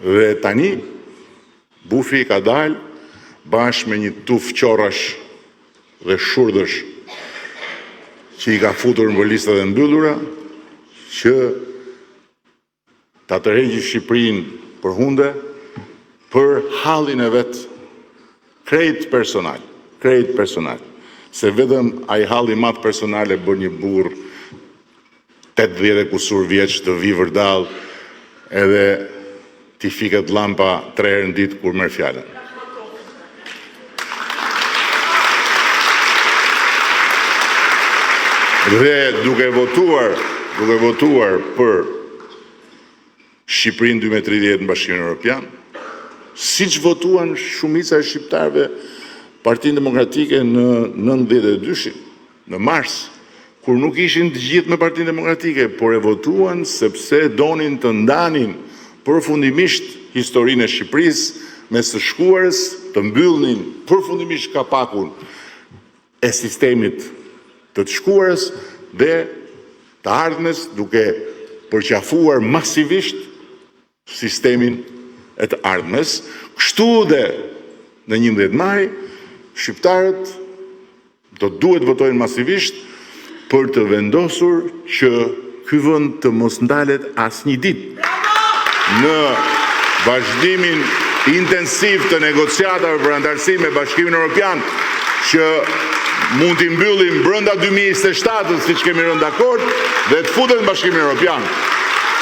Dhe tani Bufi ka dalë bashkë me një tufë qorrash dhe shurdhësh që i ka futur në listat e mbyllura, që ta tërheqë Shqipërinë për hunde, për hallin e vet krejt personal, krejt personal, se vetëm ai hall i madh personal e bën një burrë 80 e kusur vjeç të vijë vërdallë edhe t'i fiket llampa 3 herë në ditë kur merr fjalën. Dhe duke votuar, duke votuar për Shqipërinë 2030 në Bashkimin Evropian, siç votuan shumica e shqiptarëve Partinë Demokratike në 92-shin, në mars, kur nuk ishin të gjithë me Partinë Demokratike, por e votuan sepse donin të ndanin përfundimisht historinë e Shqipërisë mes së shkuarës, të mbyllnin përfundimisht kapakun e sistemit të të shkuarës dhe të ardhmes duke përqafuar masivisht sistemin e të ardhmes. Kështu dhe në 11 maj, shqiptarët do duhet të votojnë masivisht për të vendosur që ky vend të mos ndalet asnjë ditë në vazhdimin intensiv të negociatave për anëtarësim me Bashkimin Evropian që mund t'i mbyllim brenda 2027-ës, siç kemi rënë dakord, dhe të futet në Bashkimin Evropian.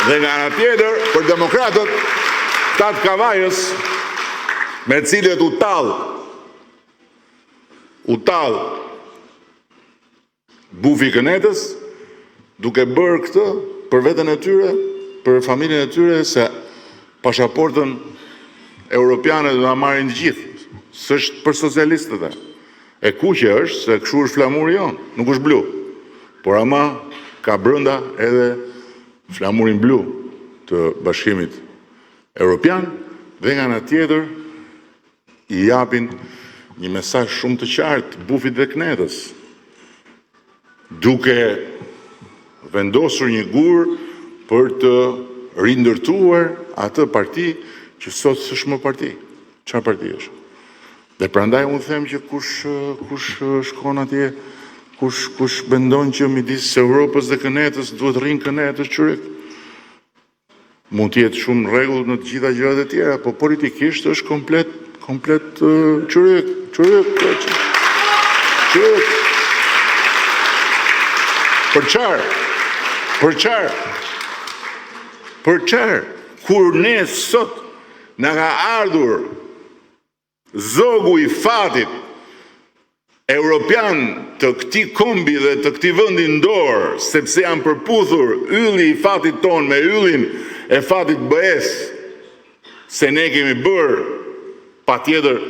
Dhe nga ana tjetër, për demokratët, këta të Kavajës, me të cilët u tall, u tall bufi i kënetës, duke bërë këtë për veten e tyre, për familjen e tyre, se pasaportën europiane do ta marrin të gjithë, s'është për socialistët e. E kuqe është, se kështu është flamuri jonë, nuk është blu. Por ama ka brenda edhe flamurin blu të Bashkimit Evropian dhe nga ana tjetër i japin një mesazh shumë të qartë bufit dhe kënetës, duke vendosur një gur për të rindërtuar atë parti që sot s'është më parti. Çfarë parti është? Dhe prandaj unë them që kush kush shkon atje, kush kush mendon që midis Europës dhe kënetës duhet rrinë kënetë është çyryk. Mund të jetë shumë në rregull në të gjitha gjërat e tjera, po politikisht është komplet komplet çyryk, çyryk, çyryk. Për çfarë? Për çfarë? Për çfarë? Kur ne sot na ka ardhur zogu i fatit europian të këtij kombi dhe të këtij vendi në dorë, sepse janë përputhur ylli i fatit tonë me yllin e fatit BE-s, se ne kemi bërë patjetër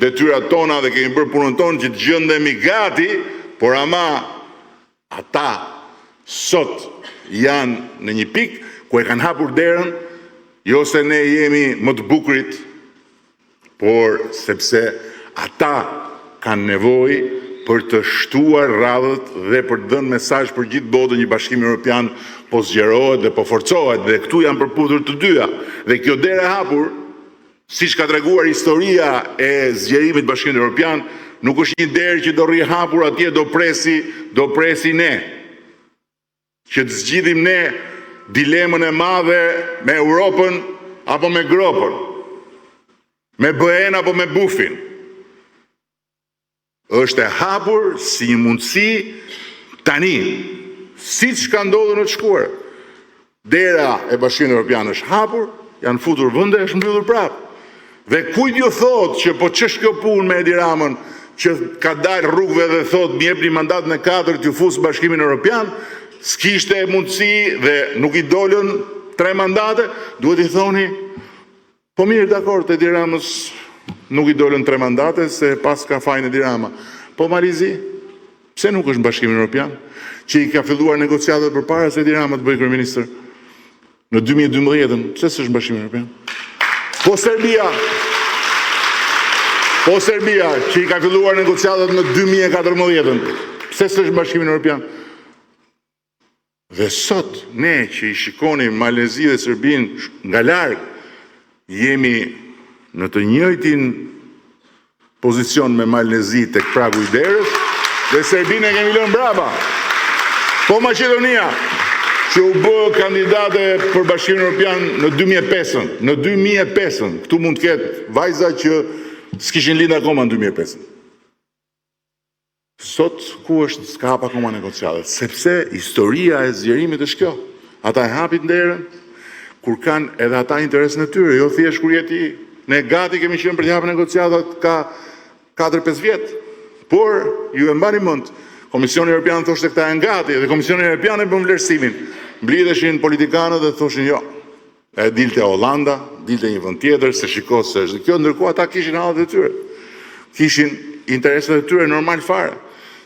detyrat tona dhe kemi bërë punën tonë që të gjendemi gati, por ama ata sot janë në një pikë ku e kanë hapur derën, jo se ne jemi më të bukurit, por sepse ata kanë nevojë për të shtuar radhët dhe për të dhënë mesazh për gjithë botën që Bashkimi Evropian po zgjerohet dhe po forcohet dhe këtu janë përputhur të dyja. Dhe kjo derë e hapur, siç ka treguar historia e zgjerimit të Bashkimit Evropian, nuk është një derë që do rri hapur atje, do presi, do presi ne. Që të zgjidhim ne dilemën e madhe me Europën apo me gropën, me BE-n apo me bufin. Është e hapur si një mundësi tani, siç ka ndodhur në të shkuar. Dera e Bashkimit Evropian është hapur, janë futur vende, është mbyllur prapë. Dhe kujt ju thotë që po ç'është kjo punë me Edi Ramën që ka dalë rrugëve dhe thotë më jepni mandatin e katërt t'ju fus në Bashkimin Evropian, s'kishte mundësi dhe nuk i dolën tre mandate, duhet i thoni Po mirë, dakord, Edi Ramës nuk i dolën tre mandate se paska fajin Edi Rama. Po Mali i Zi, pse nuk është në Bashkimin Evropian, që i ka filluar negociatat përpara se Edi Rama të bëhej kryeministër? Në 2012-ën, pse s'është në Bashkimin Evropian? Po Serbia, po Serbia që i ka filluar negociatat në 2014-ën, pse s'është në Bashkimin Evropian? Dhe sot ne që i shikonim Malin e Zi dhe Serbinë nga larg, Jemi në të njëjtin pozicion me Malin e Zi tek pragu i derës dhe Serbinë e kemi lënë mbrapa. Po Maqedonia, që u bë kandidate për Bashkimin Evropian në 2005-ën, në 2005-ën, këtu mund të ketë vajza që s'kishin lindur akoma në 2005-ën. Sot ku është s'ka hap akoma negociatat, sepse historia e zgjerimit është kjo. Ata e hapin derën kur kanë edhe ata interesin e tyre, jo thjesht kur je ti. Ne gati kemi qenë për t'i hapur negociatat ka 4-5 vjet. Por ju e mbani mend, Komisioni Evropian thoshte këta janë gati dhe Komisioni Evropian e bën vlerësimin. Mblidheshin politikanët dhe thoshin jo. E dilte Holanda, dilte një vend tjetër, se shiko se është kjo, ndërkohë ata kishin hallet e tyre. Kishin interesat e tyre normal fare,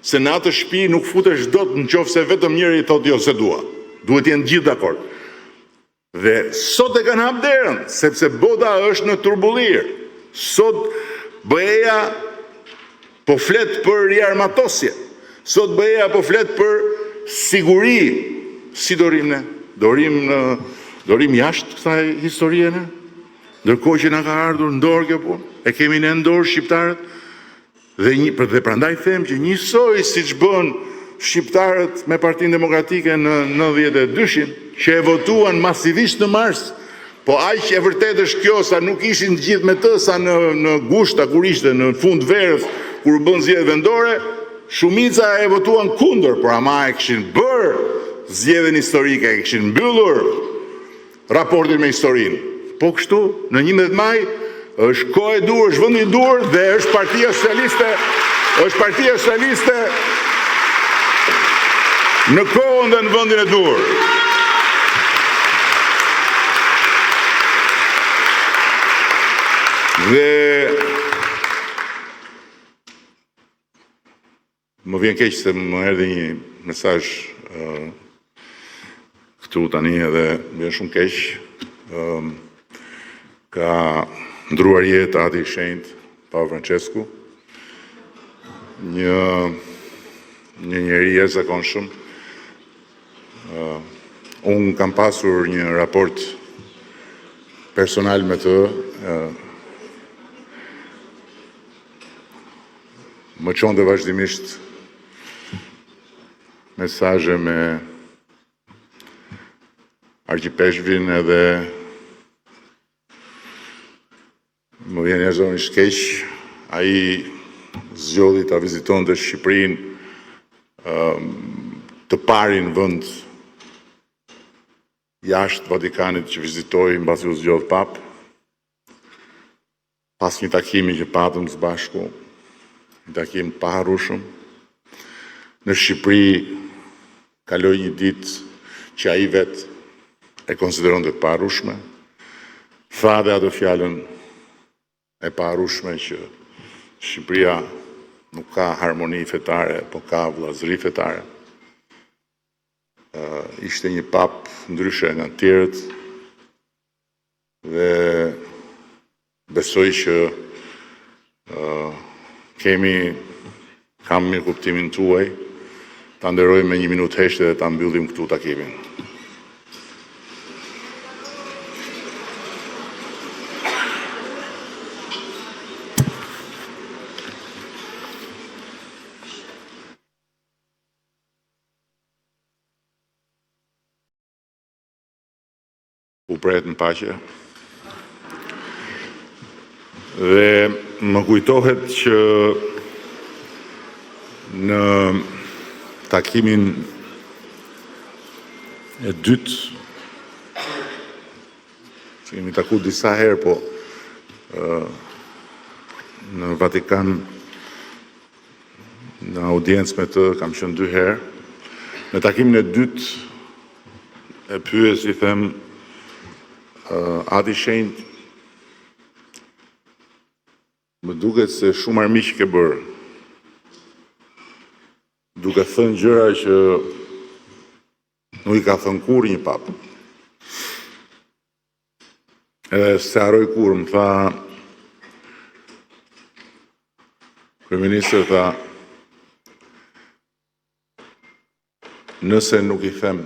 se në atë shtëpi nuk futesh dot në qoftë se vetëm njëri thotë jo s'e dua. Duhet të jenë të gjithë dakord. Dhe sot e kanë hap derën, sepse bota është në turbullirë. Sot BE-ja po flet për riarmatosje. Sot BE-ja po flet për siguri. Si do rrim ne? Do rrim në do rrim jashtë kësaj historie ne? Ndërkohë që na ka ardhur në dorë kjo punë, e kemi ne në dorë shqiptarët. Dhe një dhe prandaj them që njësoj siç bën shqiptarët me Partinë Demokratike në 92-shin, që e votuan masivisht në mars, po aq e vërtetë është kjo sa nuk ishin të gjithë me të sa në në gusht a kur ishte në fund verës kur u bën zgjedhjet vendore, shumica e votuan kundër, por ama e kishin bërë zgjedhjen historike, e kishin mbyllur raportin me historinë. Po kështu, në 11 maj është koha e duhur, është vendi i duhur dhe është Partia Socialiste, është Partia Socialiste në kohën dhe në vendin e duhur. Dhe Më vjen keq se më erdhi një mesazh këtu tani edhe më vjen shumë keq. Ka ndruar jetë Ati i Shenjtë, Papa Francesku, një një njeri i jashtëzakonshëm. Unë kam pasur një raport personal me të, Më çonte vazhdimisht mesazhe me arqipeshkvin edhe më vjen jashtëzakonisht keq. Ai zgjodhi ta vizitonte Shqipërinë të parin vend jashtë Vatikanit që vizitoi mbasi u zgjodh papë. Pas një takimi që patëm së bashku, një takim të paharrueshëm, në Shqipëri kaloi një ditë që ai vetë e konsideronte të paharrueshme, tha dhe atë fjalën e paharrueshme që Shqipëria nuk ka harmoni fetare, po ka vëllazëri fetare. Ishte një papë ndryshe nga të tjerët dhe besoj që kemi kam mirëkuptimin tuaj ta nderojmë me një minutë heshtje dhe ta mbyllim këtu takimin. U prehtë në paqe. Dhe më kujtohet që në takimin e dytë, që jemi taku disa herë, po në Vatikan Në audiencë me të kam qenë dy herë. Në takimin e dytë e pyes i them Ati i Shenjtë më duket se shumë armiq ke bërë duke thënë gjëra që nuk i ka thënë kurrë një papë. Edhe s'e harroj kurrë, më tha Kryeministër tha Nëse nuk i them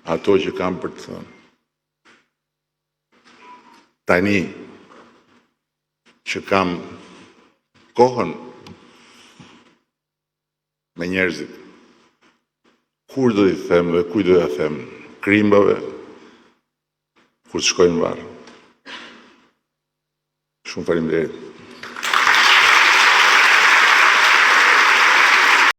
ato që kam për të thënë. Tani që kam kohën me njerëzit, kur do t'i them dhe kujt do t'ia them? Krimbave, kur të shkoj në varr. Shumë faleminderit.